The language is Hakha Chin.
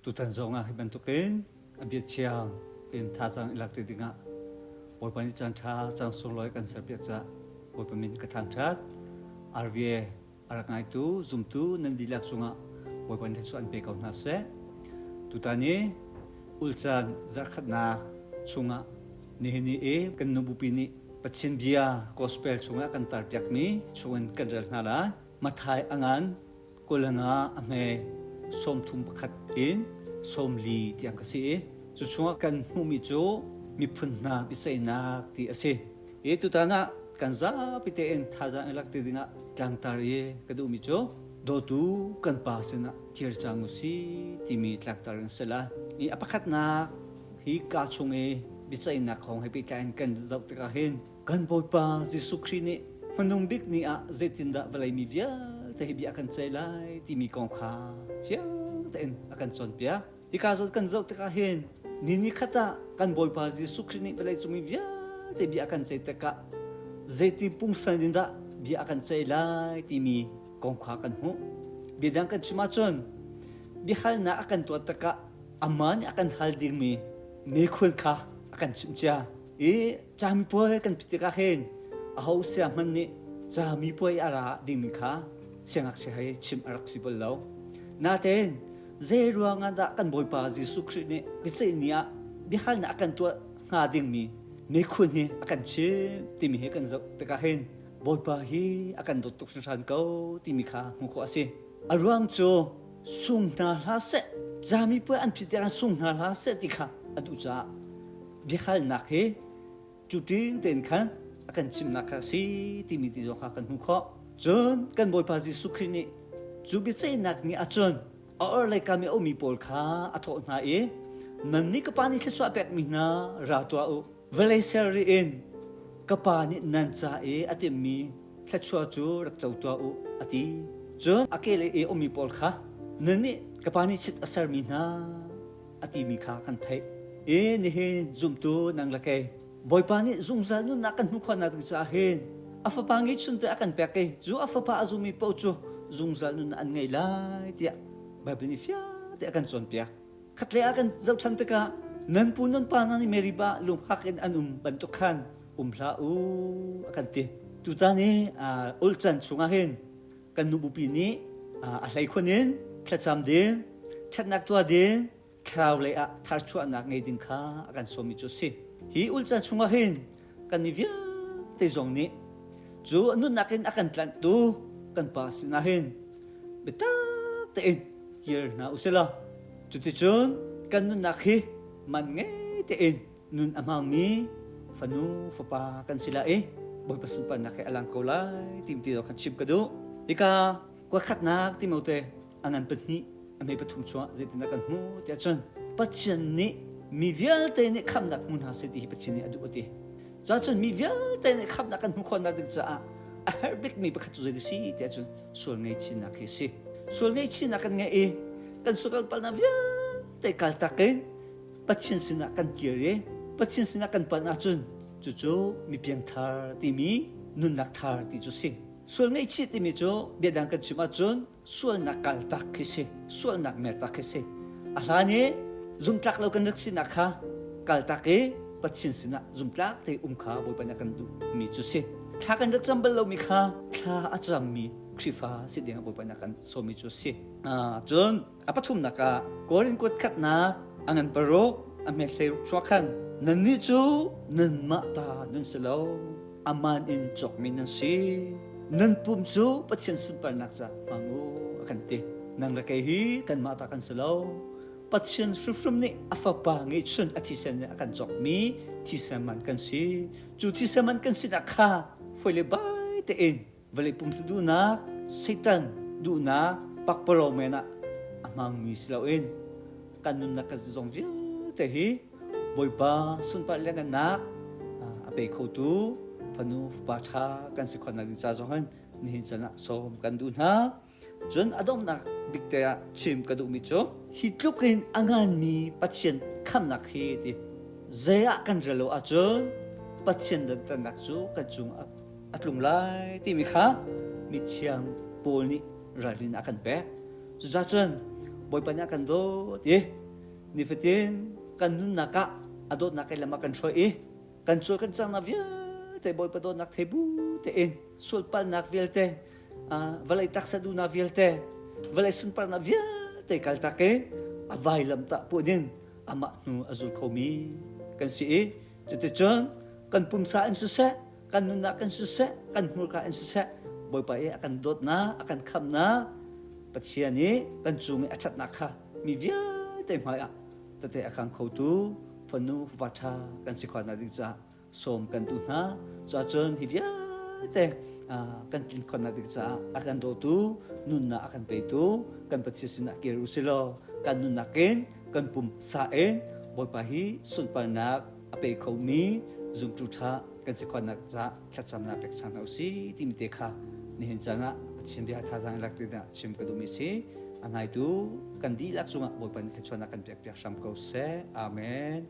Tutan zong ah hi bantukin a bia thiang in thazaang i lak ti dingah Bawipa nih caan ṭha caan sunglawi kan serpiak caah Bawipa min ka thangṭhat. RVA a rak ngaitu zumtu nan dihlak cungah Bawipa nih thluachuah an pe ko hna seh. Tutan i ulcaan zarhkhatnak chungah nihin ni i kan nubupi nih Pathian bia gospel chungah kan tarpiakmi chungin kan rel hna lai. Mathai a ngan kulanga a hme 31 in 40 tiang ka si i cu chungah kan hmuhmi cu miphun hna biaceihnak ti a si. I tutan ah kan zapi tein thazaang i lak ti dingah tlangtar i ka duhmi cu dawtu kan pa sinah kir cang u si timi tlangtar in si lai. I a pakhatnak hi ka chung i biaceihnak kong he pehtlai in kan zoh tikah hin kan Bawipa Jesuh Khrih nih hmanung bik ni ah zeitindah vawlei mi vialte hi bia a kan ceih lai timi kong kha fiang tein a kan cawnpiak. Hika zawn kan zoh tikah hin ni ni khat ah kan Bawipa Jesuh Khrih nih vawlei cung i vialte bia a kan ceih tikah zeiti pungsan in dah bia a kan ceih lai timi kong kha kan hmuh. Biadang kan chim ahcun biahalnak a kan tuah tikah amah nih a kan hal dingmi mekhul kha a kan chimh cia. I camipuai kan phit tikah hin aho sia hmanh nih camipuai a ra dingmi kha siangngakchia he chimh a rak si bal lo. Natein Zei ruangah dah kan Bawipa Jesuh Khrih nih biaceih ni ah biahalnak a kan tuah hnga dingmi mikhun hi a kan chimh timi hi kan zoh tikah hin Bawipa hi a kan dawt tuk hringhran ko timi kha hmuh khawh a si. A ruang cu sung hna hlah seh, camipuai an phit tikah sung hna hlah seh ti kha a duh caah biahalnak hi Cu ṭing tein khan a kan chimhnak kha a si timi ti zong kha kan hmuh khawh. Cun kan Bawipa Jesuh Khrih nih cu biaceihnak ni ahcun a orhlei kam i a ummi pawl kha a thawh hna i nannih ka pa nih thluachuah pekmi hna ra tuah u. Vawlei ser rih in ka pa nih nan ca i a timhmi thluachuah cu rak co tuah u a ti. Cun a kehlei i a ummi pawl kha nannih ka pa nih chit a sermi hna a timi kha kan theih. I nihin zumtu nang le kei Bawipa nih zungzal nunnak kan hmuh khawhnak ding caah hin a fapa ngeihchun te a kan pek i cu a fapa a zummi paoh cu zungzal nunnak an ngei lai tiah Baibal nih fiang te a kan cawnpiak. Khatlei ah kan zoh ṭhan tikah nan pu nan pa hna nih Meribah lunghak in an um bantuk khan um hlah u a kan ti. Tutan i ulcan chungah hin kan nu bupi nih a hleikhun in thlacam ding, ṭhatnak tuah ding, thlarau lei ah tharchuahnak ngei ding kha a kan sawmmi cu a si. Hi ulcan chungah hin kan ni vialte zong nih cu nunnak in a kan tlanhtu kan pa sinah hin biatak tein kir hna u sih law cuticun kan nunnak hi man ngei tein nun a hmangmi fanu fapa kan si lai i Bawipa sunparnak he a lang ko lai ti ti kan chim ka duh. Hika kuakhatnak Timote a ngan pahnih a hme pathum chungah zeitindah kan hmuh tiah cun Pathian nih mi vialte nih khamhnak hmu hna seh ti hi Pathian nih a duh a ti. Cun mi vialte nih khamhnak kan hmuh khawhnak ding caah a herh bikmi pakhat cu zei si tiah cun sual ngaihchihnak hi a si. Sual ngaihchihnak kan ngeih i kan sual palhnak vialte kaltak in Pathian sinah kan kir i Pathian sinah kan panh ahcun cucu mi piangthar timi nunnak thar ti cu si. Sual ngaihchih timi cu biadang kan chim ahcun sualnak kaltak khi si, sualnak mertak khi si. A hlan i zumtlak lo kan rak sinak kha kaltak i Pathian sinah zumtlak te um kha Bawipa nih a kan duhmi cu si. Thla kan rak cam bal lomi kha thla a cammi Khrihfa si ding ah Bawipa nih a kan sawmmi cu si. Cun A pathumnak ah Korin kuat khatnak a ngan paruk a hme hleiruk chuak khan nannih cu nanmah ta nan si lo aman in cawkmi nan si nan pum cu Pathian sunparnak ca hmang u a kan ti nang le kei hi kanmah ta kan si lo Pathian hrimhrim nih a fapa ngeihchun a thisen nih a kan cawkmi thisen man kan si cu thisen man kan sinak kha foi le bai tein Vawlei pumsa duhnak, Satan duhnak pakpalawng men ah a hmangmi si loin kan nunnak kan zong vialte hi Bawipa sunpar le ngannak a pe khotu fanu fapa ṭha kan si khawhnak ding ca zong hin nihin chan ah sawm kan duh hna. Cun a donghnak bik te ah chim ka duhmi cu hi tluk in a nganmi Pathian khamnak hi ti zei ah kan rel lo ahcun Pathian dantatnak cu kan cung a tlung lai timi kha mithiang Paul nih ralrin a kan pek. Cucaah cun Bawipa nih a kan dawt i nifatin kan nunnak ah a dawtnak i lam a kan hruai i kan sual kan cangnak vialte Bawipa dawtnak thei bu tein sualpalnak vialte vawlei taksa duhnak vialte vawlei sunparnak vialte kaltak in a vailam tah puan in amah hnu a zul khomi kan si i cuticun kan pumsa in siseh kan nunnak in siseh kan hmurka in siseh Bawipa i a kan dawtnak a kan khamnak Pathian i kan cung i a ṭhatnak kha mi vialte hmaiah tete a khang khotu fanu fapa ṭha kan si khawhnak ding caah sawm kan duh hna. Cuahcun hi vialte kan tlin khawhnak ding caah a kan dawtu nunnak a kan petu kan Pathian sinah kir u silaw kan nunnak in kan pumsa in Bawipa hi sunparnak a pe khomi zumtu ṭha kan si khawhnak caah thlacamnak pekchanh hna usih timi te kha nihin caan ah Pathian bia thazaang lak ti chim ka duhmi si. A ngaitu kan dihlak cungah Bawipa nih thluachuahnak kan pek piak hram ko seh. Amen.